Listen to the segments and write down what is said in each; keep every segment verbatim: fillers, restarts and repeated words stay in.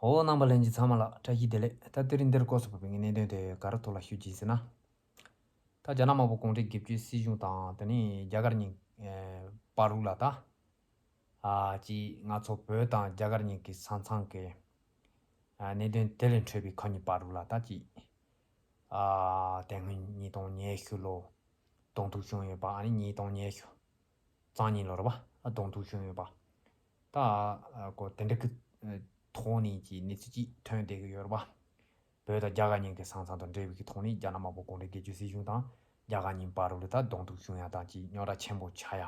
ཨོ། རྣམ་པ་ལྷན་རྒྱས་ཚང་མ་ལ་བཀྲ་ཤིས་བདེ་ལེགས། ད་དེ་རིང་འདིར་སྐོར་སུ་བབས་པའི་གནད་དོན་དེ་ག་རེ་ཐོག་ལ་ཞུ་རྒྱུ་ཡིན་ཟེར་ན། ད་རྒྱ་ནག་དམར་པོ་གུང་ཁྲན་སྒེར་གཅོད་སྲིད་གཞུང་དང་དེ་ནས་རྒྱ་གར་གཉིས་ཨེ་བར་རུ་ལ་ད། ཨ་ཅིག་ང་ཚོ་བོད་དང་རྒྱ་གར་གཉིས་ཀྱི་ས་མཚམས་ཀྱི་ཨ་གནད་དོན་དེ་ལས་འཕྲོས་པའི་ཁོ་གཉིས་བར་རུ་ལ་ད་ཅིག་ཨ་དེ་སྔོན་ཉིས་སྟོང་ཉི་ཤུ་ལོ་གདོང་ཐུག་བྱུང་ཡོད་པ། ཨ་ནི་ཉིས་སྟོང་ཉི་ཤུ་གཙང་ཉིན་ལོ་རེད་པ། ཨ་གདོང་ཐུག་བྱུང་ཡོད་པ། ད་ཨ་ཀོ་དེ་འདྲ་གི་ཨ་ཐོག་ནས་ཀྱི་གནས་ཚུལ་ཅིག་ཐོན་བསྡད་ཀྱི་ཡོད་རེད་པ། བོད་དང་རྒྱ་གར་གཉིས་ཀྱི་ས་མཚམས་དང་འབྲེལ་བའི་གི་ཐོག་ནས་རྒྱ་ནག་དམར་པོ་གུང་ཁྲན་སྒེར་གཅོད་སྲིད་གཞུང་དང་རྒྱ་གར་གཉིས་བར་རུ་ལ་ད་གདོང་ཐུག་བྱུང་ཡ་དང་ཅིག་རྙོག་དྲ་ཆེན་པོ་ཆགས་ཡ།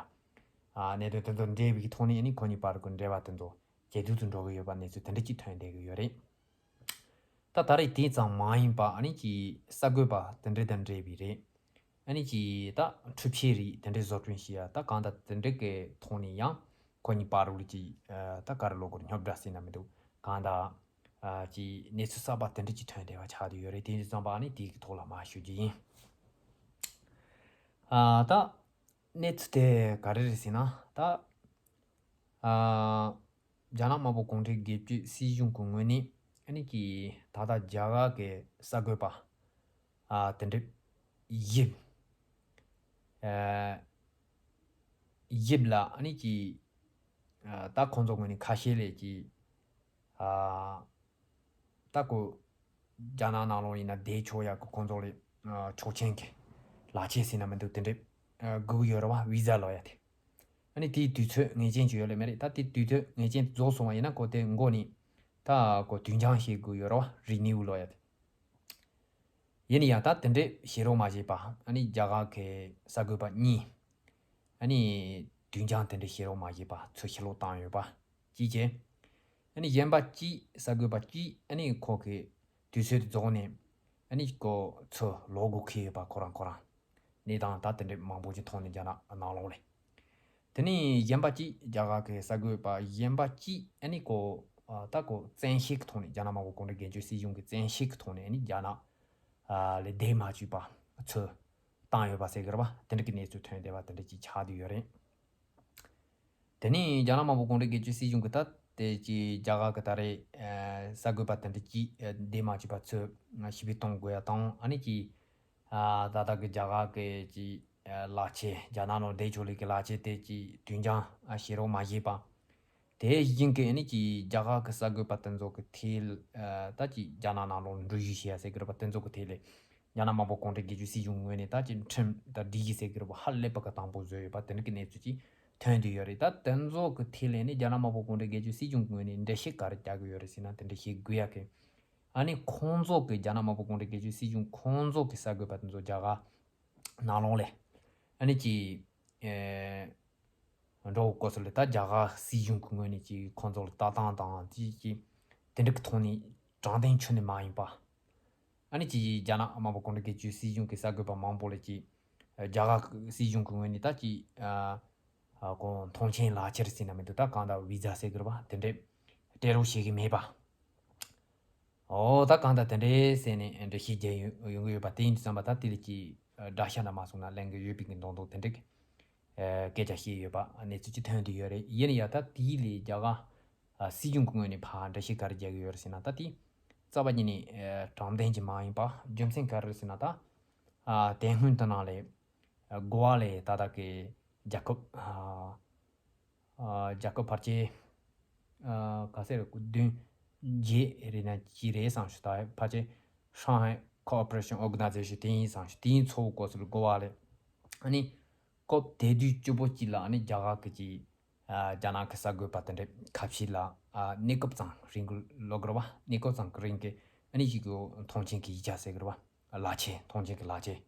ཨ་གནད་དོན་དེ་ཚོ་འབྲེལ་བའི་གི་ཐོག་ནས་ཨ་ནི་ཁོ་གཉིས་བར་གྱི་འབྲེལ་བ་དེ་ཚོ་ཇེ་སྡུག་ཏུ་འགྲོ་གི་ཡོད་པ་གནས་ཚུལ་དེ་འདྲ་ཅིག་ཐོན་བསྡད་ཀྱི་ཡོད་རེད། ད་ད་རེས་དེ་ཙམ་མ་ཡིན་པ་ཨ་ནི་ཅིག་གསར་འགོད་པ་དེ་འདྲ་དང་འབྲེལ་བའི་རེད། ཨ་ནི་ཅིག་ད་འཁྲུག་ཆེན་རིགས་དེ་འདྲའི་བཟོ་སྐྲུན་བྱེད་ཡ་ད་གང་ལྟར་དེ་འདྲ་གི་ཐོག་ནས་ཡང་ཁོ་གཉིས་བར་རུ་ལ་ཅིག་ཨ་ད་ག་རེ་ལབ་དགོས་རེད། རྙོག་དྲ་ཟེར་ན་མི་འདུག་གང་ལྟར་ཨ་ཅིག་གནས་ཚུལ་གསར་པ་དེ་འདྲ་ཅིག་ཐོན་བསྡད་པ་ཆགས་བསྡད་ཡོད་རེད། དེ་ཡིན་དུས་ཙམ་པ་ཨ་ནི་དེའི་གི་ཐོག་ལ་མར་ཞུ་རྒྱུ་ཡིན། ཨ་ད་གནས་ཚུལ་དེ་ག་རེ་རེད་ཟེར་ན། ད་ཨ་རྒྱ་ནག་དམར་པོ་གུང་ཁྲན་སྒེར་གཅོད་སྲིད་གཞུང་གི་ངོས་ནས་ཨ་ནི་ཀྱི་ད་ལྟ་རྒྱ་གར་གྱི་གསར་འགོད་པ་ཨ་དེ་འདྲ་ཡིབ་ཨ་ཡིབ་ལ་ཨ་ནི་ཀྱི་ཨ་ད་ཁོང་ཚོ་ངོས་ནས་ཁ་ཤས་ལས་ཀྱི་ཨ་ད་ཀོ་རྒྱ་ནག་ནང་ལོགས་ཡིན་ན་བསྡད་ཆོག་ཡ་གི་ཁོང་ཚོ་ལས་ཨ་ཆོག་མཆན་གྱི་ལག་ཁྱེར་ཟེར་ན་མི་འདུག་དེ་འདྲ་ཨ་དགོས་ཀྱི་ཡོད་རེད་པ། བི་ཟ་ལབ་ཡ་དེ། ཨ་ནི་དེའི་དུས་ཚོད་ངེས་ཅན་ཅིག་ཡོད་ལེ་མེད་རེད། ད་དེ་དུས་ཚོད་ངེས་ཅན་རྫོགས་སོང་བ་ཡིན་ན་ཀོ་དེ་མགོ་ནས་ད་ཀོ་དུས་འགྱངས་བྱེད་དགོས་ཡོད་རེད་པ། རི་ནིའུ་ལབ་ཡ་དེ། ཡིན་ན་ཡང་ད་དེ་འདྲས་བྱེད་རོགས་མ་བྱས་པ། ཨ་ནི་རྒྱ་གར་གྱི་གསར་འགོད་པ་གཉིས་ཨ་ནི་དུས་འགྱངས་དེ་འདྲས་བྱེད་རོགས་མ་བྱས་པ་ཚུར་ཕྱིར་ལོག་བཏང་ཡོད་པ་གཅིག་བྱས། ཨ་ནི་གཞན་པ་གཅིག་གསར་འགོད་པ་གཅིག་ཨ་ནི་ཁོ་གི་དུས་ཚོད་དེ་རྫོགས་ནས་ཨ་ནི་ཁོ་ཚུར་ལོག་དགོས་ཁེལ་ཡོད་པ། ཁོ་རང་ཁོ་རང་གནས་སྟངས་ད་དེ་འདྲས་མང་པོ་ཅིག་མཐོང་ནས་རྒྱ་ནག་ནང་ལོགས་ལས། དེ་ནས་གཞན་པ་གཅིག་རྒྱ་གར་གྱི་གསར་འགོད་པ་གཞན་པ་གཅིག་ཨ་ནི་ཀོ་ཨ་ད་ཀོ་བཙན་ཤེད་ཀྱི་ཐོག་ནས་རྒྱ་ནག་དམར་པོ་གུང་ཁྲན་སྒེར་གཅོད་སྲིད་གཞུང་གི་བཙན་ཤེད་ཀྱི་ཐོག་ནས་ཨ་ནི་རྒྱ་ནག་ཨ་ལ་བསྡད་མ་བཅུག་པ་ཚུར་བཏང་ཡོད་པ་ཟེར་གི་རེད་པ། དེ་འདྲ་གི་གནས་ཚུལ་ཐོན་བསྡད་པ་དེ་འདྲ་ཅིག་ཆགས་བསྡད་ཡོད་རེད། དེ་ནས་རྒྱ་ནག་དམར་པོ་གུང་ཁྲན་སྒེར་གཅོད་སྲིད་གཞུང་གི་ད་དེ་ཅིག་རྒྱ་གར་གི་ད་རེས་ཨ་གསར་འགོད་པ་དེ་འདྲ་ཅིག་ཨ་བསྡད་མ་བཅུག་པ་ཚུར་ཕྱིར་འབུད་གཏོང་དགོས་ཡ་དང་ཨ་ནི་ཅིག་ཨ་ད་ལྟ་གི་རྒྱ་གར་གི་ཅིག་ཨ་ལག་ཁྱེར་རྒྱ་ནག་ནང་བསྡད་ཆོག་ལེ་གི་ལག་ཁྱེར་དེ་ཅིག་དུས་འགྱངས་ཨ་བྱེད་རོགས་མ་བྱས་པ། དེ་བཞིན་གི་ཨ་ནི་ཅིག་རྒྱ་གར་གི་གསར་འགོད་པ་དེ་ཚོ་གི་ཐད་ལ་ཨ་ད་ཅིག་རྒྱ་ནག་ནང་ལོགས་འགྲུལ་བཞུད་བྱེད་ཡ་ཟེར་གི་རེད་པ། དེ་ཚོ་གི་ཐད་ལ་རྒྱ་ནག་དམར་པོ་གུང་ཁྲན་སྒེར་གཅོད་སྲིད་གཞུང་ངོས་ནས་ད་ཅིག་ཁྲིམས་དང་སྒྲིག་གཞི་ཟེར་གི་རེད་པ། ཧ་ལས་པ་གི་དང་པོ་བཟོས་ཡོད་པ་དེ་འདྲ་གི་གནས་ཚུལ་ཅིག་ཐོན་བསྡད་ཡོད་རེད། ད་དེ་ཚོ་གི་ཐད་ལ་ནི་རྒྱ་ནག་དམར་པོ་གུང་ཁྲན་སྒེར་གཅོད་སྲིད་གཞུང་ངོས་ནས་འགྲེལ་བཤད་ག་རེ་རྒྱག་གི་ཡོད་རེད་ཟེར་ན། དེ་འདྲ་བཤད་དགོས་ཡ་གི་ཨ་ནི་ཁོང་ཚོ་གི་རྒྱ་ནག་དམར་པོ་གུང་ཁྲན་སྒེར་གཅོད་སྲིད་གཞུང་ཁོང་ཚོ་གི་གསར་འགོད་པ་དེ་ཚོ་རྒྱ་གར་ནང་ལོགས་ལ་ཨ་ནི་ཅིག་ཨེ་འགྲོ་དགོས་སོགས་ལ་ད་རྒྱ་གར་སྲིད་གཞུང་གི་ངོས་ནས་ཅིག་ཁོང་ཚོ་ལ་ལྟ་སྟངས་དང་ཅིག་ཅིག་དེ་འདྲ་གི་ཐོག་ནས་དྲང་བདེན་ཁྱོན་ནས་མ་ཡིན་པ། ཨ་ནི་ཅིག་རྒྱ་ནག་དམར་པོ་གུང་ཁྲན་སྒེར་གཅོད་སྲིད་གཞུང་གི་གསར་འགོད་པ་མང་པོ་ལ་ཅིག་རྒྱ་གར་སྲིད་གཞུང་གི་ངོས་ནས་ད་ཅིག་ཨ་ཨ་ཁོང་མཐོང་མཆན་ལག་ཁྱེར་ཟེར་ན་མི་འདུག་ད་གང་ལྟར་བི་ཟ་ཟེར་གི་རེད་པ། དེ་འདྲ་སྤྲད་རོགས་བྱེད་གི་མེད་པ། ཨོ་ད་གང་ལྟར་དེ་འདྲ་ཟེར་ནས་འགྲེལ་བཤད་རྒྱག་ཡོང་ཡོང་གི་ཡོད་པ། དེ་ཡིན་དུས་ཙམ་པ་ད་དེ་ལ་ཅིག་དགྲ་ཤ་འདྲ་མ་སོང་ན་ལེན་གི་ཡོད་པའི་གི་མདོག་མདོག་དེ་འདྲ་གི་ཨ་སྐད་ཆ་བཤད་ཡོད་པ་གནས་ཚུལ་ཅིག་ཐོན་བསྡད་ཡོད་རེད། ཡིན་ན་ཡང་ད་དེའི་ལས་རྒྱ་གར་ཨ་སྲིད་གཞུང་གི་ངོས་ནས་ཕར་འགྲེལ་བཤད་ག་རེ་རྒྱག་གི་ཡོད་རེད་ཟེར་ན། ད་དེ་རྩ་བ་ཉིད་ནས་ཨ་དྲང་བདེན་གྱི་མ་ཡིན་པ། རྒྱུ་མཚན་ག་རེ་རེད་ཟེར་ན། ད་ཨ་དེ་སྔོན་དུ་ནང་ལས་ཨ་གོ་བ་ལས་ད་ལྟ་གི་རྒྱལ་ཁབ་ཨ་ཨ་རྒྱལ་ཁབ་ཕལ་ཆེར་ཨ་ག་ཚོད་རེད། བདུན་བརྒྱད་རེད་ན་ཅི་རེད་བསམ་ཞུ། ད་ཕལ་ཆེར་Shanghai Cooperation Organization དེ་ཡིན་བསམ་ཞུ། དེ་ཡིན་ཚོགས་སྐོར་སུ་གོ་བ་ལས་ཨ་ནི་སྐབས་དེ་དུས་སྐྱོ་པོ་གཅིག་ལ་ཨ་ནི་རྒྱ་གར་གི་ཅིག་ཨ་རྒྱ་ནག་གི་གསར་འགོད་པ་དེ་འདྲ་ཁ་ཕྱེ་ལ་ཨ་གནས་སྐབས་ཙམ་རིང་གི་ལོ་གི་རེད་པ། གནས་སྐབས་ཙམ་གི་རིང་གི་ཨ་ནི་ཞིག་གི་མཐོང་མཆན་གྱི་ཡིག་ཆ་ཟེར་གི་རེད་པ། ལག་ཁྱེར། མཐོང་མཆན་གྱི་ལག་ཁྱེར།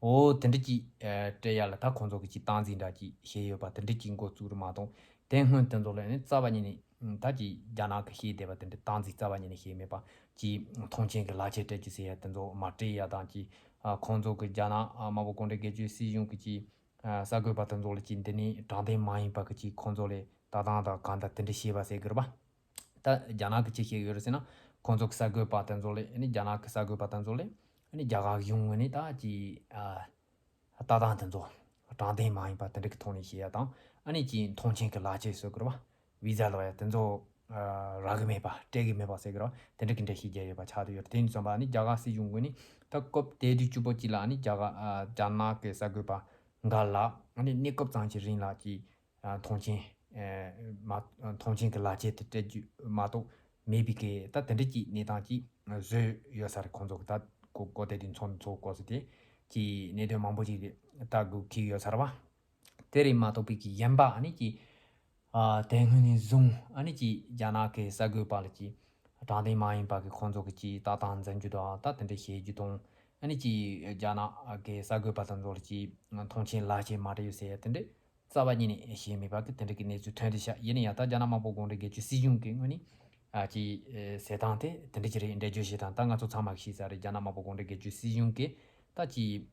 ཨོ་དེ་འདྲ་ཅིག་ཨ་སྤྲད་ཡ་ལ་ད་ཁོང་ཚོ་གི་ཅིག་སྟངས་འཛིན་འདྲ་ཅིག་བྱས་ཡོད་པ་དེ་འདྲ་ཅིག་འགོ་བཙུགས་རེད་མ་གཏོགས། དེ་སྔོན་དེ་ཚོ་ལ་ནི་རྩ་བ་ཉིད་ནས་ད་ཅིག་རྒྱ་ནག་གི་བཤད་བསྡད་པ་དེ་འདྲ་སྟངས་འཛིན་རྩ་བ་ཉིད་ནས་བྱས་མེད་པ། ཅིག་མཐོང་མཆན་གྱི་ལག་ཁྱེར་སྤྲད་རྒྱུ་ཟེར་ཡ་དེ་ཚོ་མ་སྤྲད་ཡ་དང་། ཅིག་ཨ་ཁོང་ཚོ་གི་རྒྱ་ནག་ཨ་དམར་པོ་གུང་ཁྲན་སྒེར་གཅོད་སྲིད་གཞུང་གི་ཅིག་ཨ་གསར་འགོད་པ་དེ་ཚོ་ལ་ཅིག་འདི་ནི་དྲང་བདེན་མ་ཡིན་པ་གི་ཅིག་ཁོང་ཚོ་ལ་ལྟ་སྟངས་དང་གང་ལྟར་དེ་འདྲ་བྱས་པ་ཟེར་གི་རེད་པ། ད་རྒྱ་ནག་གི་ཅི་བཤད་ཡོད་རེད་ཟེར་ན། ཁོང་ཚོ་གི་གསར་འགོད་པ་དེ་ཚོ་ལས་ཨ་ནི་རྒྱ་ནག་གི་གསར་འགོད་པ་དེ་ཚོ་ལས་ཨ་ནི་རྒྱ་གར་གཞུང་ངོས་ནས་ད་ཅི་ཨ་ལྟ་སྟངས་དེ་ཚོ་དྲང་བདེན་མ་ཡིན་པ་དེ་འདྲ་གི་ཐོག་ནས་བཤད་ཡ་དང་། ཨ་ནི་ཅི་མཐོང་མཆན་གྱི་ལག་ཁྱེར་ཟེར་དགོས་རེད་པ། བི་ཟ་ལབ་ཡ་དེ་ཚོ་ རག་གི་མེད་པ་སྤྲད་གི་མེད་པ་ཟེར་གི་རེད་བ། དེ་འདྲ་གི་འགྲེལ་བཤད་རྒྱག་ཡོད་པ་ཆགས་བསྡད་ཡོད་རེད། དེ་ཡིན་ཙམ་པ་ནི་རྒྱ་གར་སྲིད་གཞུང་གིས་ནི་ད་སྐབས་དེ་དུས་བཅུ་པོ་གཅིག་ལ་ནི་རྒྱ་གར་རྒྱ་ནག་གི་གསར་འགོད་པ་འགའ་ལ་ནི་གནས་སྐབས་ཙམ་གྱི་རིང་ལ་ཅིག་ཐོངས་མཆན་མ་ཐོངས་མཆན་གྱི་ལག་ཁྱེར་དེ་སྤྲད་རྒྱུ་མ་གཏོགས་མེད་པའི་གི་ད་དེ་འདྲ་ཅིག་གནས་སྟངས་ཅིག་བཟོས་ཡོད་ས་རེད། ཁོང་ཚོ་གི་ད་གོ་གོ་དེ་དུས་ཚོགས་འདུ་ཚོགས་སྐབས་སུ་དེ་ཅིག་གནད་དོན་མང་པོ་ཅིག་ད་སྒུག་གི་ཡོད་ས་རེད་བ། དེ་རེད་མ་གཏོགས་པའི་གི་གཞན་པ་ཨ་ནི་ཅིག་ཨ་དེ་སྔོན་ནས་བཟུང་ཨ་ནི་ཅིག་རྒྱ་ནག་གི་གསར་འགོད་པ་ལ་ཅིག་དྲང་བདེན་མ་ཡིན་པ་གི་ཁོང་ཚོ་གི་ཅིག་ལྟ་སྟངས་འཛིན་རྒྱུ་དང་ད་དེ་འདྲ་བྱེད་རྒྱུ་དང་ཨ་ནི་ཅིག་རྒྱ་ནག་གི་གསར་འགོད་པ་དེ་ཚོ་ལ་ཅིག་ཐོངས་མཆན་ལག་ཁྱེར་མ་སྤྲད་ཡོད་ཟེར་ཡ་དེ་འདྲ་རྩ་བ་ཉིད་ནས་བྱས་མེད་པ་གི་དེ་འདྲ་གི་གནས་ཚུལ་ཐོན་བསྡད་ཤག་ཡིན་ན་ཡང་ད་རྒྱ་ནག་དམར་པོ་གུང་ཁྲན་སྒེར་གཅོད་སྲིད་གཞུང་གི་ངོས་ནས་ཨ་ཅིག་ཟེར་སྟངས་དེ་དེ་འདྲ་ཅིག་རེད། འགྲེལ་བརྗོད་བྱེད་སྟངས་ད་ང་ཚོ་ཚང་མ་གི་ཤེས་ས་རེད། རྒྱ་ནག་དམར་པོ་གུང་ཁྲན་སྒེར་གཅོད་སྲིད་གཞུང་གི་ད་ཅིག་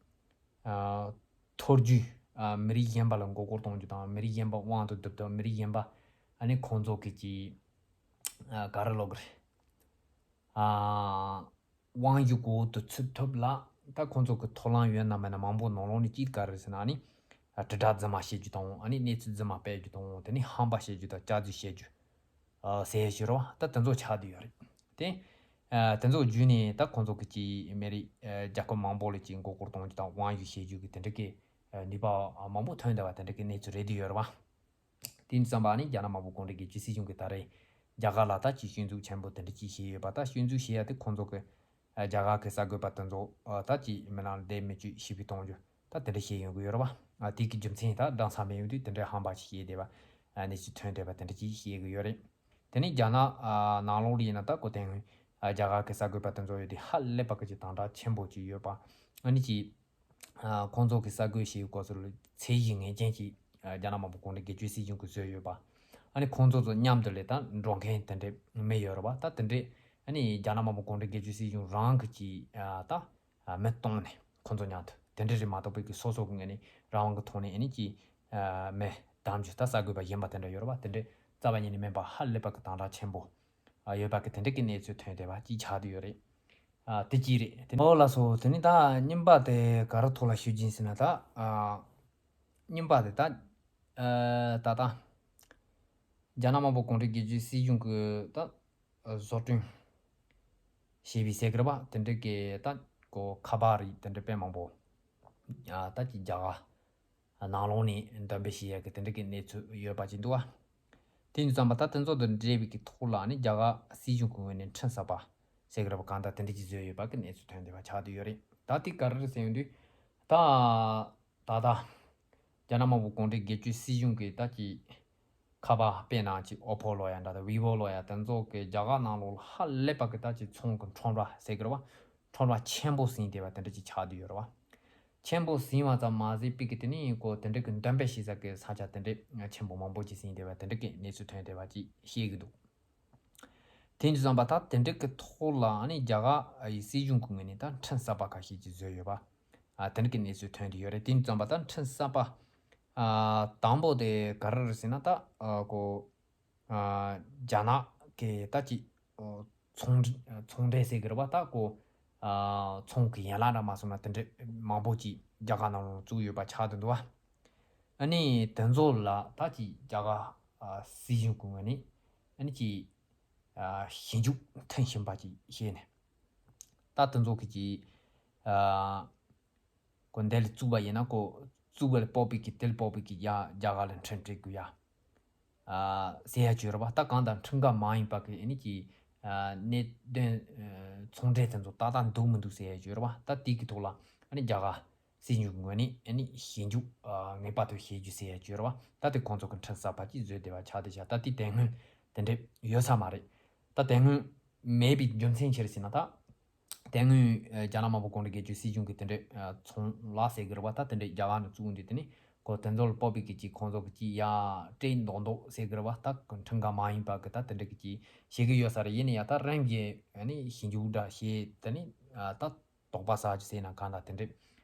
ཨ་ཐོ་རྒྱུས་ཨ་མི་རིགས་གཞན་པ་ལ་མགོ་སྐོར་གཏོང་རྒྱུ་དང་མི་རིགས་གཞན་པ་དབང་དུ་བསྡུ་དང་མི་རིགས་གཞན་པ་ཨ་ནི་ཁོང་ཚོ་གི་ཅིག་ཨ་ག་རེ་ལབ་དགོས་རེད། ཨ་དབང་ཡོད་གོ་དུ་ཚུད་ཐུབ་ལ་ད་ཁོང་ཚོ་གི་ཐོབ་ལམ་ཡོད་ན་མེད་ན་མང་པོ་ནང་ལོགས་ནས་ཅིག་ག་རེ་ཟེར་ན་ཨ་ནི་ཨ་དྲིལ་བསྒྲགས་རྫུན་མ་བཤད་རྒྱུ་དང་ཨ་ནི་གནས་ཚུལ་རྫུན་མ་སྤེལ་རྒྱུ་དང་དེ་ནི་ཧམ་པ་བཤད་རྒྱུ་དང་སྐྱག་རྫུན་བཤད་རྒྱུ། ཟེར་ཞུ་རོགས་ད་དེ་ཚོ་ཆགས་བསྡད་ཡོད་རེད། དེ་དེ་ཚོ་བརྒྱུད་ནས་ད་ཁོང་ཚོ་གི་ཅིག་མི་རིགས་རྒྱལ་ཁབ་མང་པོ་ལ་ཅིག་མགོ་སྐོར་གཏོང་རྒྱུ་དང་དབང་ཡོད་བྱེད་རྒྱུ་གི་དེ་འདྲ་གི་ནུས་པ་མང་པོ་ཐོན་བསྡད་པ་དེ་འདྲ་གི་གནས་ཚུལ་རེད་བསྡད་ཡོད་རེད་བ། དེ་ཡིན་ཙམ་པ་ནི་རྒྱ་ནག་དམར་པོ་གུང་ཁྲན་སྒེར་གཅོད་སྲིད་གཞུང་གི་ད་རེས་རྒྱ་གར་ལ་ད་ཅིག་སྐྱོན་འཛུགས་ཆེན་པོ་དེ་འདྲ་ཅིག་བྱས་ཡོད་པ། ད་སྐྱོན་འཛུགས་བྱེད་ཡ་དེ་ཁོང་ཚོ་གི་རྒྱ་གར་གི་གསར་འགོད་པ་དེ་ཚོ་ད་ཅིག་མི་ནང་བསྡད་མི་བཅུག་ཞི་བའི་གཏོང་རྒྱུ་ད་དེ་འདྲ་བྱས་ཡོང་གི་ཡོད་རེད་བ། དེ་གི་རྒྱུ་མཚན་ད་འགྲངས་ས་མེད་ཡོང་དུས་དེ་འདྲའི་ཧམ་པ་ཞིག་བྱས་བསྡད་པ་གནས་ཚུལ་ཐོན་བསྡད་པ་དེ་འདྲ་ཅིག་བཤད་གི་ཡོད་རེད། དེ་ནས་རྒྱ་ནག་ནང་ལོགས་ལ་ཡིན་ན་ད་གོ་དེ་སྔོན་རྒྱ་གར་གི་གསར་འགོད་པ་དེ་ཚོ་ཡོད་དུས་ཧ་ལས་པ་གི་ཅིག་དམ་དྲག་ཆེན་པོ་ཅིག་ཡོད་པ། ཨ་ནི་ཅིག་ཁོང་ཚོ་གི་གསར་འགོད་བྱེད་སྐབས་སུ་ཚད་གཞི་ངེས་ཅན་ཅིག་རྒྱ་ནག་དམར་པོ་གུང་ཁྲན་སྒེར་གཅོད་སྲིད་གཞུང་གིས་བཟོས་ཡོད་པ། ཨ་ནི་ཁོང་ཚོ་ཚོ་མཉམ་དུ་ལས་ད་འགྲོ་མཁན་དེ་འདྲའི་མི་ཡོད་རེད་བ། ད་དེ་འདྲའི་ཨ་ནི་རྒྱ་ནག་དམར་པོ་གུང་ཁྲན་སྒེར་གཅོད་སྲིད་གཞུང་རང་གི་ཅིག་ད་མི་གཏོང་ནས་ཁོང་ཚོ་མཉམ་དུ་དེ་འདྲ་རེད་མ་གཏོགས་པའི་གི་སོ་སོ་གི་ངོས་ནས་རང་དབང་གི་ཐོག་ནས་ཨ་ནི་ཅིག་མི་གདམ་རྒྱུ་ད་གསར་འགོད་པ་གཞན་པ་དེ་འདྲ་ཡོད་རེད་བ། དེ་འདྲ་རྩ་བ་ཉིད་ནས་མིན་པ་ཧ་ལས་པ་གི་དམ་དྲག་ཆེན་པོ་ཡོད་པ་གི་དེ་འདྲ་གི་གནས་ཚུལ་ཐོན་བསྡད་པ་ཅིག་ཆགས་བསྡད་ཡོད་རེད། དེ་གཅིག་རེད། དེ་ཨོ་ལགས་སོ། དེ་ནི་ད་རྙིང་པ་དེ་ག་རེ་ཐོག་ལ་ཞུ་རྒྱུ་ཡིན་ཟེར་ན་ད་རྙིང་པ་དེ་ད་ད་ད་རྒྱ་ནག་དམར་པོ་གུང་ཁྲན་སྒེར་གཅོད་སྲིད་གཞུང་གི་ད་བཟོ་སྐྲུན་བྱས་པའི་ཟེར་གི་རེད་བ། དེ་འདྲ་གི་ད་གོ་ཁ་པར་རིགས་དེ་འདྲ་དཔེ་མང་པོ་ད་ཅིག་རྒྱ་གར་ནང་ལོགས་ནས་འདོན་སྤེལ་བྱེད་ཡག་གི་དེ་འདྲ་གི་གནས་ཚུལ་ཡོད་པ་ཅིག་འདུག་བ། དེ་ཡིན་ཙམ་པ་ད་དེ་ཚོ་དང་འབྲེལ་བའི་གི་ཐོག་ལ་ནི་རྒྱ་གར་སྲིད་གཞུང་གི་ངོས་ནས་འཕྲིན་གསར་པ་ཟེར་གི་རེད་བ། གང་ལྟར་དེ་འདྲ་ཅིག་བཟོས་ཡོད་པ་གི་གནས་ཚུལ་ཐོན་བསྡད་པ་ཆགས་བསྡད་ཡོད་རེད། ད་དེ་ག་རེ་རེད་ཟེར་ཡོང་དུས་ད་ད་ལྟ་རྒྱ་ནག་དམར་པོ་གུང་ཁྲན་སྒེར་གཅོད་སྲིད་གཞུང་གི་ད་ཀྱི་ཁ་པར་དཔེར་ན་ཅིག་ཨོ་པོ་ལབ་ཡ་འདྲ་དང་ཝི་བོ་ལབ་ཡ་དེ་ཚོ་གི་རྒྱ་གར་ནང་ལོགས་ལ་ཧ་ལས་པ་གི་ད་ཅིག་ཚོང་གི་ཁྲོམ་ར་ཟེར་གི་རེད་བ། ཁྲོམ་ར་ཆེན་པོ་ཟིན་བསྡད་པ་དེ་འདྲ་ཅིག་ཆགས་བསྡད་ཡོད་རེད་བ། ཆེན་པོ་ཟིན་པ་ཙམ་མ་ཟད་པའི་གི་དེ་ནི་ཁོ་དེ་འདྲ་གི་འདོན་སྤེལ་བྱེད་ས་གི་ས་ཆ་དེ་འདྲ་ཆེན་པོ་མང་པོ་ཅིག་ཟིན་བསྡད་པ་དེ་འདྲ་གི་གནས་ཚུལ་ཐོན་བསྡད་པ་ཅིག་ཤེས་གི་འདུག་དེ་འདྲ་ཙམ་པ་ད་དེ་འདྲ་གི་ཐོག་ལ་ཨ་ནི་རྒྱ་གར་ཨ་ཡི་སྲིད་གཞུང་གི་ངོས་ནས་ད་འཕྲིན་གསར་པ་ཁ་ཤས་ཅིག་བཟོས་ཡོད་པ། ཨ་དེ་འདྲ་གི་གནས་ཚུལ་ཐོན་བསྡད་ཡོད་རེད། དེ་འདྲ་ཙམ་པ་ད་འཕྲིན་གསར་པ་ཨ་དང་པོ་དེ་ག་རེ་རེད་ཟེར་ན་ད་ཨ་ཁོ་ཨ་རྒྱ་ནག་གི་ད་ཅིག་ཨོ་ཚོང་འབྲེལ་ཚོང་འབྲེལ་ཟེར་གི་རེད་བ། ད་ཁོ་ཨ་ཚོང་གི་ཡན་ལག་འདྲ་མ་སོང་ན་དེ་འདྲ་མང་པོ་ཅིག་རྒྱ་གར་ནང་ལ་བཙུགས་ཡོད་པ་ཆགས་བསྡད་འདུག་བ། ཨ་ནི་དེ་ཚོ་ལ་ད་ཅིག་རྒྱ་གར་ཨ་སྲིད་གཞུང་གི་ངོས་ནས་ཨ་ནི་ཅིག་ཨ་ཞིབ་འཇུག་མཐིལ་ཕྱིན་པ་ཅིག་བྱས་ནས་ད་དེ་ཚོ་གི་ཅིག་ཨ་ཁོ་འདི་ལ་བཙུགས་པ་ཡིན་ན་ཁོ་བཙུགས་པ་ལ་དཔག་པའི་གི་དེ་ལ་དཔག་པའི་གི་ཡ་རྒྱ་གར་ལ་འཕྲིན་སྤྲད་དགོས་ཡ་ཨ་ཟེར་ཡ་ཅིག་ཡོད་རེད་བ། ད་གང་ལྟར་འཕྲིན་ཁང་མ་ཡིན་པ་གི་ཨ་ནི་ཅིག་ཨ་གནད་དོན་ཨ་ཚོང་འབྲེལ་དེ་ཚོ་ཏག་ཏག་འདུག་མི་འདུག་ཟེར་ཡ་ཅིག་ཡོད་རེད་བ། ད་དེ་གི་ཐོག་ལ་ཨ་ནི་རྒྱ་གར་སྲིད་གཞུང་གི་ངོས་ནས་ཨ་ནི་ཞིབ་འཇུག་ཨ་ངེས་པར་དུ་བྱེད་རྒྱུ་ཟེར་ཡ་ཅིག་ཡོད་རེད་བ། ད་དེ་ཁོང་ཚོ་གི་འཕྲིན་གསར་པ་ཅིག་བཟོས་བསྡད་པ་ཆགས་བསྡད་ཤག་ད་དེ་དེ་སྔོན་དེ་འདྲ་ཡོད་ས་མ་རེད། ད་དེ་སྔོན་མེད་པའི་རྒྱུ་མཚན་ཅི་རེད་ཟེར་ན་ད། དེ་སྔོན་ཨ་རྒྱ་ནག་དམར་པོ་གུང་ཁྲན་སྒེར་གཅོད་སྲིད་གཞུང་གི་དེ་འདྲའི་ཨ་ཚོང་ལས་ཟེར་གི་རེད་བ། ད་དེ་འདྲའི་རྒྱ་གར་ནས་བཙུགས་འདི་དེ་ནི་ཁོ་དེ་ཚོ་ལ་དཔག་པའི་གི་ཅིག་ཁོང་ཚོ་གི་ཅིག་ཡ་སྤྲད་མདོག་མདོག་ཟེར་གི་རེད་བ། ད་ཁྲིམས་ཁང་མ་ཡིན་པ་གི་ད་དེ་འདྲ་གི་ཅིག་བྱེད་གི་ཡོད་ས་རེད། ཡིན་ན་ཡང་ད་རིམ་གྱིས་ཨ་ནི་ཞིབ་འཇུག་འདྲ་བྱས་དེ་ནི་ཨ་ད་དོགས་པ་ཟ་རྒྱུ་ཟེར་ན་གང་ལྟར་དེ་འདྲའི་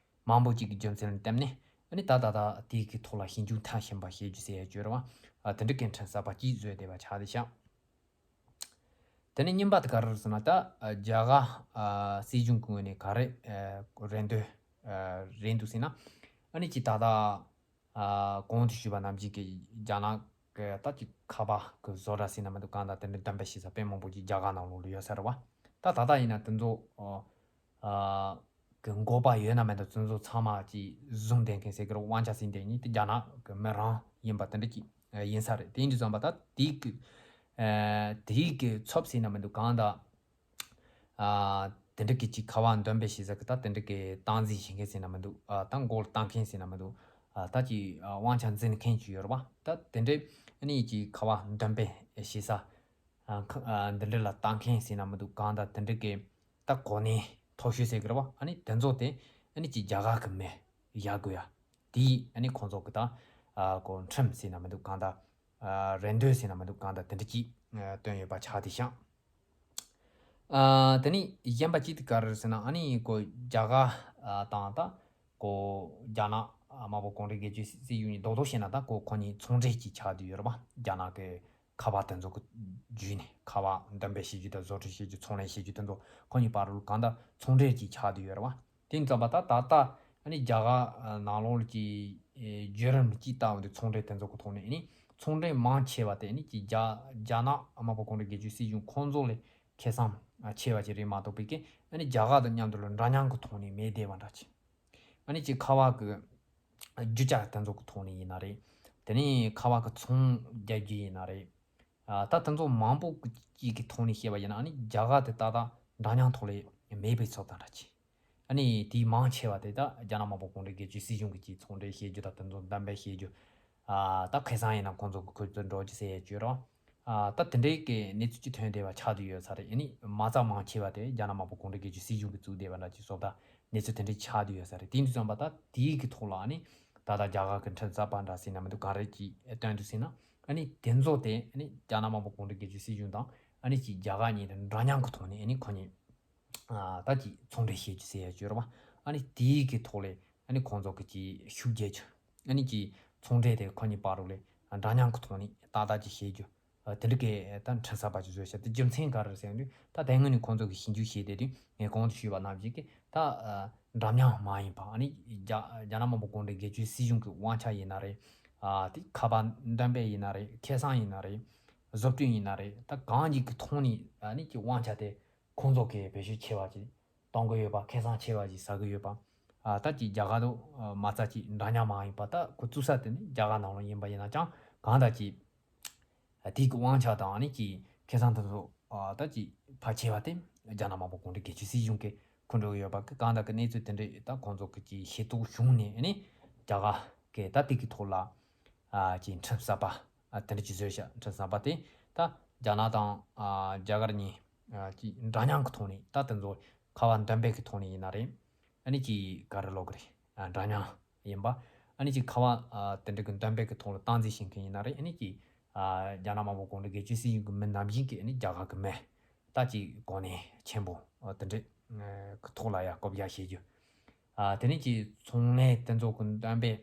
མང་པོ་ཅིག་གི་རྒྱུ་མཚན་ལ་བརྟེན་ནས་ཨ་ནི་ད་ད་ད་དེའི་གི་ཐོག་ལ་ཞིབ་འཇུག་མཐིལ་ཕྱིན་པ་བྱེད་རྒྱུ་ཟེར་ཡ་ཅིག་ཡོད་རེད་བ། ཨ་དེ་འདྲ་གི་འཕྲིན་གསར་པ་ཅིག་བཟོས་བསྡད་པ་ཆགས་བསྡད་ཤག་དེ་ནས་གཉིས་པ་དེ་ག་རེ་རེད་ཟེར་ན་ད་རྒྱ་གར་སྲིད་གཞུང་གི་ངོས་ནས་ག་རེ་རེད་འདུག་རེད་འདུག་ཟེར་ན། ཨ་ནི་ཅིག་ད་ལྟ་གོང་དུ་ཞུས་པ་ནང་བཞིན་གྱི་རྒྱ་ནག་ གི་ད་ཅིག་ཁ་པར་གི་བཟོ་གྲྭ་ཟེར་ན་མི་འདུག་གང་ལྟར་དེ་འདྲའི་འདོན་སྤེལ་བྱེད་ས་དཔེ་མང་པོ་ཅིག་རྒྱ་གར་ནང་ལོགས་ལ་ཡོད་ས་རེད་བ། ད་ད་ལྟ་ཡིན་ན་དེ་ཚོ་ཨ་ཨ་གི་འགོ་པ་ཡོད་ན་མེད་ན་དེ་ཚོ་ཚང་མ་ཅིག་བཟུང་བསྡད་མཁན་ཟེར་གི་རེད། དབང་ཆ་ཟིན་བསྡད་མཁན་དེ་རྒྱ་ནག་གི་མི་རང་ཡིན་པ་དེ་འདྲ་ཅིག་ཡིན་ས་རེད། དེ་ཡིན་དུས་ཙམ་པ་ད་དེའི་གི་ཨ་དེའི་གི་ཚབ་ཟེར་ན་མི་འདུག་གང་ལྟར། ཨ་དེ་འདྲ་གི་ཅིག་ཁ་པར་འདོན་སྤེལ་བྱེད་ས་གི་ད་དེ་འདྲ་གི་སྟངས་འཛིན་བྱེད་མཁན་ཟེར་ན་མི་འདུག་ཨ་ད་མགོ་ལ་བཏགས་མཁན་ཟེར་ན་མི་འདུག་ཨ་ད་ཅིག་ཨ་དབང་ཆ་འཛིན་མཁན་ཅིག་ཡོད་རེད་བ། ད་དེ་འདྲའི་ཨ་ནི་ཅིག་ཁ་པར་འདོན་སྤེལ་བྱེད་ས་ཨ་ཁ་ཨ་འདི་འདྲ་ལ་བཏགས་མཁན་ཟེར་ན་མི་འདུག་གང་ལྟར་དེ་འདྲ་གི་ད་གོ་གནས་མཐོ་ཤོས་ཟེར་གི་རེད་བ། ཨ་ནི་དེ་ཚོ་དེ་ཨ་ནི་ཅིག་རྒྱ་གར་གི་མི་བཞག་དགོས་ཡ། དེ་ཨ་ནི་ཁོང་ཚོ་གི་ད་ཨ་གོ་ཁྲིམས་ཟེར་ན་མི་འདུག་གང་ལྟར་ཨ་རེ་འདུན་ཟེར་ན་མི་འདུག་གང་ལྟར་དེ་འདྲ་ཅིག་ཨ་བཏོན་ཡོད་པ་ཆགས་བསྡད་ཤག་ཨ་དེ་ནས་གཞན་པ་གཅིག་དེ་ག་རེ་རེད་ཟེར་ན། ཨ་ནི་ཁོ་རྒྱ་གར་ཨ་དང་ད་ཁོ་རྒྱ་ནག་དམར་པོ་གུང་ཁྲན་སྒེར་གཅོད་སྲིད་གཞུང་གཉིས་རྡོག་རྡོག་བྱས་ན་ད་ཁོ་ཁོ་གཉིས་ཚོང་འབྲེལ་གྱི་ཆགས་བསྡད་ཡོད་རེད་བ། རྒྱ་ནག་གི་ཁ་པར་དེ་ཚོ་གི་བརྒྱུད་ནས་ཁ་པར་འདོན་སྤེལ་བྱེད་རྒྱུ་དང་བཟོ་སྐྲུན་བྱེད་རྒྱུ་ཚོང་ལས་བྱེད་རྒྱུ་དེ་ཚོ་ཁོ་གཉིས་བར་དུ་གང་ལྟར་ཚོང་འབྲེལ་གྱི་ཆགས་བསྡད་ཡོད་རེད་བ། དེ་ཙམ་པ་ད་ད་ལྟ་ཨ་ནི་རྒྱ་གར་ནང་ལོགས་ཀྱི་བརྒྱུད་རིམ་གྱི་ལྟ་བ་འདི་ཚོང་འབྲེལ་དེ་ཚོ་གི་ཐོག་ནས་ཨ་ནི་ཚོང་འབྲེལ་མང་ཆེ་བ་དེ་ཨ་ནི་ཀྱི་རྒྱ་རྒྱ་ནག་དམར་པོ་གུང་ཁྲན་སྒེར་གཅོད་སྲིད་གཞུང་ཁོང་ཚོ་ལས་ཁེ་བཟང་ཆེ་བ་ཅིག་རེད་མ་གཏོགས་པའི་གི་ཨ་ནི་རྒྱ་གར་དང་མཉམ་དུ་ལ་འདྲ་མཉམ་གི་ཐོག་ནས་མེད་བསྡད་པ་འདྲ་ཅིག་ཨ་ནི་ཅིག་ཁ་པར་གི་རྒྱུ་ཆ་དེ་ཚོ་གི་ཐོག་ནས་ཡིན་ན་རེད། དེ་ནས་ཁ་པར་གི་ཚོང་རྒྱག་རྒྱུ་ཡིན་ན་རེད། ཨ་ད་དེ་ཚོ་མང་པོ་གཅིག་གི་ཐོག་ནས་བཤད་པ་ཡིན་ན་ཨ་ནི་རྒྱ་གར་དེ་ཏག་ཏག་འདྲ་མཉམ་ཐོག་ལས་མེད་པའི་ཚོད་དང་འདྲ་ཅིག་ཨ་ནི་དེའི་མང་ཆེ་བ་དེ་ད་རྒྱ་ནག་དམར་པོ་གུང་ཁྲན་སྒེར་གཅོད་སྲིད་གཞུང་གི་ཅིག་ཚོང་འབྲེལ་བྱེད་རྒྱུ་དང་དེ་ཚོ་འདོན་སྤེལ་བྱེད་རྒྱུ། ཨ་ད་ཁེ་བཟང་ཡིན་ན་ཁོང་ཚོ་གི་ཁུར་དུ་འགྲོ་རྒྱུ་ཟེར་ཡས་བརྗོད་རོགས། ཨ་ད་དེ་འདྲའི་གི་གནས་ཚུལ་ཅིག་ཐོན་བསྡད་པ་ཆགས་བསྡད་ཡོད་ས་རེད། ཨ་ནི་མ་རྩ་མང་ཆེ་བ་དེ་རྒྱ་ནག་དམར་པོ་གུང་ཁྲན་སྒེར་གཅོད་སྲིད་གཞུང་གིས་བཙུགས་བསྡད་པ་འདྲ་ཅིག་བཟོ་ལྟ་གནས་ཚུལ་དེ་འདྲའི་ཆགས་བསྡད་ཡོད་ས་རེད། དེ་ཡིན་དུས་ཙམ་པ་ད་དེའི་གི་ཐོག་ལ་ཨ་ནི་ད་ལྟ་རྒྱ་གར་གི་ཁྲིམས་གསར་པ་འདྲ་ཟེར་ན་མི་འདུག་ག་རེ་ཅིག་བཏོན་འདུག་ཟེར་ན། ཨ་ནི་དེ་ཚོ་དེ་ཨ་ནི་རྒྱ་ནག་དམར་པོ་གུང་ཁྲན་སྒེར་གཅོད་སྲིད་གཞུང་དང་ཨ་ནི་ཅིག་རྒྱ་གར་གཉིས་དེ་འདྲ་མཉམ་གི་ཐོག་ནས་ཨ་ནི་ཁོ་གཉིས་ཨ་ད་ཅིག་ཚོང་འབྲེལ་བྱེད་རྒྱུ་ཟེར་ཡ་བརྗོད་རོགས། ཨ་ནི་དེའི་གི་ཐོག་ལས་ཨ་ནི་ཁོང་ཚོ་གི་ཅིག་ཤུགས་རྒྱག་རྒྱུ། ཨ་ནི་ཅིག་ཚོང་འབྲེལ་དེ་ཁོ་གཉིས་བར་དུ་ལས་འདྲ་མཉམ་གི་ཐོག་ནས་ཏག་ཏག་ཅིག་བྱེད་རྒྱུ། ཨ་དེ་འདྲ་གི་ད་ཁྲིམས་གསར་པ་ཅིག་བཟོས་ཤག་དེ་རྒྱུ་མཚན་ག་རེ་ཟེར་ན་ད་དེ་སྔོན་ནས་ཁོང་ཚོ་གི་ཞིབ་འཇུག་བྱས་བསྡད་དུས་ངས་གོང་དུ་ཞུས་པ་ནང་བཞིན་གི་ད་ཨ་འདྲ་མཉམ་མ་ཡིན་པ། ཨ་ནི་རྒྱ་རྒྱ་ནག་དམར་པོ་གུང་ཁྲན་སྒེར་གཅོད་སྲིད་གཞུང་གི་དབང་ཆ་ཡིན་ན་རེད། ཨ་དེ་ཁ་པར་འདོན་སྤེལ་ཡིན་ན་རེད། ཁེ་བཟང་ཡིན་ན་རེད། བཟོ་སྐྲུན་ཡིན་ན་རེད། ད་གང་ཅིག་གི་ཐོག་ནས་ཨ་ནི་ཀྱི་དབང་ཆ་དེ་ཁོང་ཚོ་གིས་བེད་སྤྱོད་ཆེ་བ་ཅིག་གཏོང་གི་ཡོད་པ། ཁེ་བཟང་ཆེ་བ་ཅིག་ཟ་གི་ཡོད་པ། ཨ་ད་ཅིག་རྒྱ་གར་དུ་ཨ་མ་རྩ་ཅིག་འདྲ་མཉམ་མ་ཡིན་པ། ད་ཁོ་བཙུགས་ས་དེ་ནི་རྒྱ་གར་ནང་ལ་ཡིན་པ་ཡིན་ན་ཅང་གང་ལྟར་ཅིག་ཨ་དེ་གི་དབང་ཆ་དང་ཨ་ནི་ཅིག་ཁེ་བཟང་དེ་ཚོ་ཨ་ད་ཅིག་ཕལ་ཆེ་བ་དེ་རྒྱ་ནག་དམར་པོ་གུང་ཁྲན་སྒེར་གཅོད་སྲིད་གཞུང་གིས་འཁུར་འགྲོ་གི་ཡོད་པ་གི། གང་ལྟར་གི་གནས་ཚུལ་དེ་འདྲས་ད་ཁོང་ཚོ་གི་ཅིག་ཤེས་རྟོགས་བྱུང་ནས་ཨ་ནི་རྒྱ་གར་གི་ད་དེ་གི་ཐོག་ལ་ཨ་ཅིག་ཁྲིམས་གསར་པ་ཨ་དེ་འདྲ་ཅིག་བཟོས་ཤག་ཁྲིམས་གསར་པ་དེ་ད་རྒྱ་ནག་དང་ཨ་རྒྱ་གར་གཉིས་ཨ་ཅིག་འདྲ་མཉམ་གི་ཐོག་ནས། ད་དེ་ཚོ་ཁ་པར་འདོན་སྤེལ་གི་ཐོག་ནས་ཡིན་ན་རེད། ཨ་ནི་ཅིག་ག་རེ་ལབ་དགོས་རེད། ཨ་འདྲ་མཉམ་ཡིན་པ། ཨ་ནི་ཅིག་ཁ་པར་ཨ་དེ་འདྲ་གི་འདོན་སྤེལ་གི་ཐོག་ལ་སྟངས་འཛིན་བྱེད་མཁན་ཡིན་ན་རེད། ཨ་ནི་ཅིག་ཨ་རྒྱ་ནག་དམར་པོ་གུང་ཁྲན་སྒེར་གཅོད་སྲིད་གཞུང་གི་མི་ནང་བཞིན་གི་ཨ་ནི་རྒྱ་གར་གི་མི་ད་ཅིག་གོ་གནས་ཆེན་པོ་ཨ་དེ་འདྲ་ཨ་གི་ཐོག་ལ་ཡ་བསྐོ་བཞག་བྱེད་རྒྱུ། ཨ་དེ་ནས་ཀྱི་ཚོང་ལས་དེ་ཚོ་གི་འདོན་སྤེལ་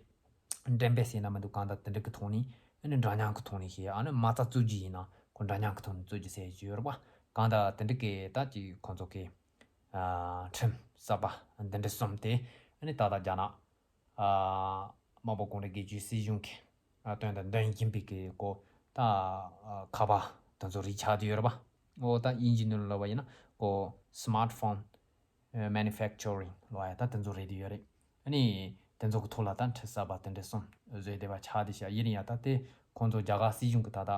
འགྲེམས་སྤེལ་ཟེར་ན་མི་འདུག་གང་ལྟར་དེ་འདྲ་གི་ཐོག་ནས་ཨ་ནི་འདྲ་མཉམ་གི་ཐོག་ནས་བྱས། ཨ་ནི་མ་རྩ་བཙུགས་རྒྱུ་ཡིན་ན་ཁོ་འདྲ་མཉམ་གི་ཐོག་ནས་བཙུགས་རྒྱུ་ཟེར་རྒྱུ་ཡོད་རེད་པ། གང་ལྟར་དེ་འདྲ་གི་ད་ཀྱི་ཁོང་ཚོ་གི་ཨ་ཁྲིམས་གསར་པ་འདི་འདྲ་གསུམ་དེ་ཨ་ནི་ད་ལྟ་རྒྱ་ནག་ཨ་དམར་པོ་གུང་ཁྲན་སྒེར་གཅོད་སྲིད་གཞུང་གི་ཨ་དོན་དང་ལྡན་བཞིན་པའི་གི་གོ་ད་ཨ་ཁ་པར་དེ་ཚོ་རིགས་ཆགས་བསྡད་ཡོད་རེད་པ། འོ་ད་དབྱིན་ཇི་ནང་ལ་ལབ་པ་ཡིན་ན་གོ་སི་མཱར་ཊི་ཕོན་ཨ་མེ་ནུ་ཕེག་ཅར་རིང་ལབ་ཡ་ད་དེ་ཚོ་རེད་བསྡད་ཡོད་རེད། ཨ་ནི་དེ་ཚོ་གི་ཐོག་ལ་ད་ཁྲིམས་གསར་པ་དེ་འདྲ་གསུམ་བཟོས་བསྡད་པ་ཆགས་བསྡད་ཤག་ཡིན་ན་ཡང་ད་དེ་ཁོང་ཚོ་རྒྱ་གར་སྲིད་གཞུང་གི་ད་ལྟ་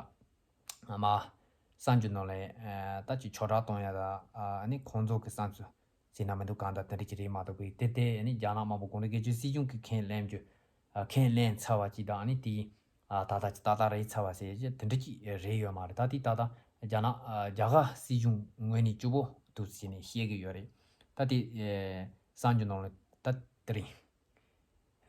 མ་གསར་འགྱུར་ནང་ལ་ཨ་ད་ཅིག་ཆོས་གྲགས་གཏོང་ཡ་ད་ཨ་ནི་ཁོང་ཚོ་གི་བསམ་ཚུལ་ཟེར་ན་མི་འདུག་གང་ལྟར་དེ་འདྲ་ཅིག་རེད་མ་གཏོགས་པའི་དེ་དེ་ཨ་ནི་རྒྱ་ནག་དམར་པོ་གུང་ཁྲན་སྒེར་གཅོད་སྲིད་གཞུང་གི་ཁས་ལེན་རྒྱུ་ཨ་ཁས་ལེན་ཚར་བ་ཅིག་དང་། ཨ་ནི་དེ་ཨ་ད་ལྟ་ཅིག་ཏག་ཏག་རེད་ཚར་བ་ཟེར་རྒྱུ་དེ་འདྲ་ཅིག་རེད་ཡོད་མ་རེད། ད་དེ་ཏག་ཏག་རྒྱ་ནག་ཨ་རྒྱ་གར་སྲིད་གཞུང་ངོས་ནས་སྐྱོ་པོ་འདུག་ཟེར་ནས་བཤད་གི་ཡོད་རེད། ད་དེ་ཨ་གསར་འགྱུར་ནང་ལ་ད་དེ་རིང་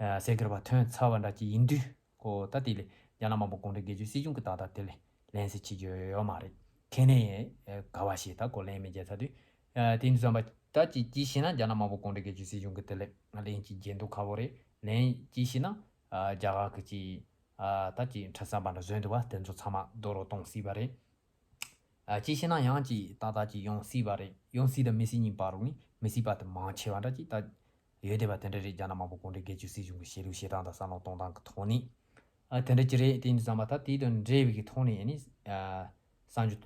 ཨ་གསལ་འགྱུར་བ་ཐོན་ཚར་བ་འདྲ་ཅིག་ཡིན་དུས་གོ་ད་དེ་ལས་རྒྱ་ནག་དམར་པོ་གུང་ཁྲན་སྒེར་གཅོད་སྲིད་གཞུང་གི་ད་ལྟ་དེ་ལས་ལན་གསལ་བྱེད་རྒྱུ་ཡོད་མ་རེད། ཁས་ལེན་ཡས་ཨ་ག་བ་ཞིག་ད་གོ་ལན་མི་རྒྱག་ཚར་དུས་ཨ་དེ་འདྲ་བསམ་པ་ད་ཅིག་ཅིག་བྱས་ན་རྒྱ་ནག་དམར་པོ་གུང་ཁྲན་སྒེར་གཅོད་སྲིད་གཞུང་གི་དེ་ལས་ལན་ཅིག་རྒྱག་མདོག་ཁ་པོ་རེད། ལན་ཅིག་བྱས་ན་ཨ་རྒྱ་གར་གི་ཅིག་ཨ་ད་ཅིག་ཁྲིམས་གསར་པ་འདྲ་བཟོས་འདུག་བ། དེ་ཚོ་ཚང་མ་རྡོག་རོལ་གཏོང་སྲིད་པ་རེད། ཨ་ཅིག་བྱས་ན་ཡང་ཅིག་ཏག་ཏག་ཅིག་ཡོང་སྲིད་པ་རེད། ཡོང་སྲིད་དང་མི་སྲིད་གཉིས་བར་རུ་ནི་མི་སྲིད་པ་དེ་མང་ཆེ་བ་འདྲ་ཅིག་ད་ཡོད་བསྡད་པ་དེ་འདྲ་རེད། རྒྱ་ནག་དམར་པོ་གུང་ཁྲན་སྒེར་གཅོད་སྲིད་གཞུང་གི་བྱེད་ལུགས་བྱེད་སྟངས་དང་བསམ་བློ་གཏོང་སྟངས་ཀྱི་ཐོག་ནས། ཨ་དེ་འདྲ་ཅིག་རེད། དེ་ཡིན་དུས་ཙམ་པ་ད་དེ་དང་འབྲེལ་བའི་གི་ཐོག་ནས་ཨ་ནི་ཨ་བསམ་རྒྱུ་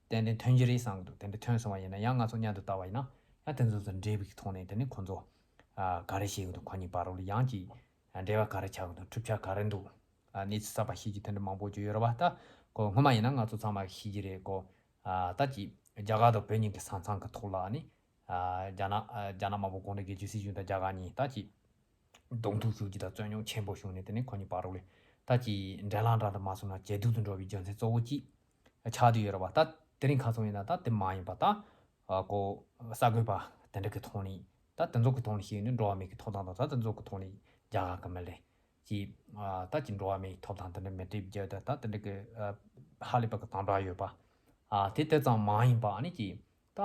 ཏན་ཏན་ཐོན་གྱི་རེད་བསམ་གི་འདུག་དེ་འདྲ་ཐོན་སོང་བ་ཡིན་ན་ཡང་ང་ཚོ་མཉམ་དུ་ལྟ་བ་ཡིན་ན་ཡང་དེ་ཚོ་དང་འབྲེལ་བའི་གི་ཐོག་ནས་དེ་ནི་ཁོང་ཚོ་ཨ་ག་རེ་བྱེད་གི་འདུག་ཁོ་གཉིས་བར་ལ་ཡང་ཅིག་ཨ་འབྲེལ་བ་ག་རེ་ཆགས་གི་འདུག་འཁྲུག་ཆ་ག་རེ་འདུག་ཨ་གནས་ཚུལ་གསར་པ་ཤེས་རྒྱུ་དེ་འདྲ་མང་པོ་ཅིག་ཡོད་རེད་བ། ད་ཁོ་སྔོན་མ་ཡིན་ན་ང་ཚོ་ཚང་མ་ཤེས་ཀྱི་རེད། ཁོ་ཨ་ད་ཅིག་རྒྱ་གར་དང་བོད་གཉིས་ཀྱི་ས་མཚམས་ཀྱི་ཐོག་ལ་ཨ་ནི་ཨ་རྒྱ་ནག་ཨ་རྒྱ་ནག་དམར་པོ་གུང་ཁྲན་རྒྱལ་གཅེས་སྲིད་གཞུང་དང་རྒྱ་གར་གཉིས་ད་ཅིག་གདོང་ཐུག་ཞུགས་རྒྱུ་དང་རྩོད་རྙོག་ཆེན་པོ་བྱུང་ནས་དེ་ནས་ཁོ་གཉིས་བར་རོགས་ལས་ད་ཅིག་འབྲེལ་ལམ་འདྲ་དུ་མ་སོང་ན་ཇེ་སྡུག་ཏུ་འགྲོ་བའི་རྒྱུ་མཚན་གཙོ་བོ་གཅིག་ཆགས་བསྡད་ཡོད་རེད་བ། ད་དེ་རིང་ཁ་སང་ཡིན་ན་ད་དེ་མ་ཡིན་པ་ད་ཨ་ཁོ་གསར་འགོད་པ་དེ་འདྲ་གི་ཐོག་ནས་ད་དེ་ཚོ་གི་ཐོག་ནས་བཤད་ནས་འགྲོ་བ་མི་གི་ཐོབ་ཐང་དང་ད་དེ་ཚོ་གི་ཐོག་ནས་རྒྱ་གར་གི་མི་ལས་ཀྱི་ཨ་ད་ཅིག་འགྲོ་བ་མི་གི་ཐོབ་ཐང་དེ་འདྲ་མི་སྤྲད་རྒྱུ་དེ་ད་དེ་འདྲ་གི་ཨ་ཧ་ལས་པ་གི་དམ་དྲག་ཡོད་པ། ཨ་དེ་དེ་ཙམ་མ་ཡིན་པ་ཨ་ནི་ཀྱི་ད།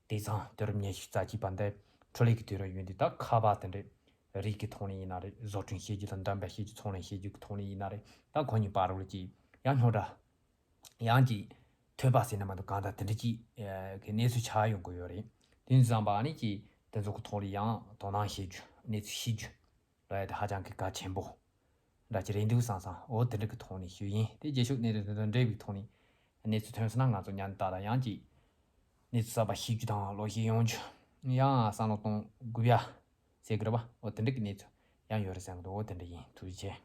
དེང་སང་དུས་རབས་ཉི་ཤུ་རྩ་གཅིག་པ་འདི་འཕྲོ་ལས་ཀྱི་དུས་རབས་ཡིན་དུས་ད་ཁ་པར་དེ་འདྲའི་རིགས་ཀྱི་ཐོག་ནས་ཡིན་ན་རེད། བཟོ་སྐྲུན་བྱེད་རྒྱུ་དང་འདྲ་འབའ་བྱེད་རྒྱུ་ཚོང་ལས་བྱེད་རྒྱུ་གི་ཐོག་ནས་ཡིན་ན་རེད། ད་ཁོ་གཉིས་བར་ལ་ཅིག་ཡང་རྙོག་དྲ་ཡང་ཅིག་ཐོན་པ་ཟེར་ན་མ་གཏོགས་གང་ལྟར་དེ་འདྲ་ཅིག་གི་གནས་ཚུལ་ཆགས་ཡོང་གི་ཡོད་རེད། དེ་ཙམ་པ་ཨ་ནི་ཅིག་དེ་ཚོ་གི་ཐོག་ལ་ཡང་དོ་སྣང་བྱེད་རྒྱུ་གནས་ཚུལ་ཤེས་རྒྱུ་ལ་ཡ་དེ་ཧ་ཅང་གི་གལ་ཆེན་པོ་འདྲ་ཅིག་རེད་འདུག་བསམ་བསམ། འོ་དེ་འདྲ་གི་ཐོག་ནས་ཞུ་ཡིན། དེ་རྗེས་ཕྱོགས་གནས་ཚུལ་དེ་དང་འབྲེལ་བའི་ཐོག་ནས་གནས་ཚུལ་ཐོན་སོང་ན་ང་ཚོ་མཉམ་དུ་ད་ལྟ་ཡང་ཅིག་གནས་ཚུལ་གསར་པ་ཤེས་རྒྱུ་དང་ཀློག་ཤེས་ཡོང་རྒྱུ་ཡང་བསམ་བློ་གཏོང་དགོས་ཡ་ཟེར་གི་རེད་པ། འོ་དེ་འདྲ་གི་གནས་ཚུལ་ཡང་ཡོད་རེད་བསམ་གི་འདུག་འོ་དེ་འདྲ་ཡིན། ཐུགས་རྗེ་ཆེ།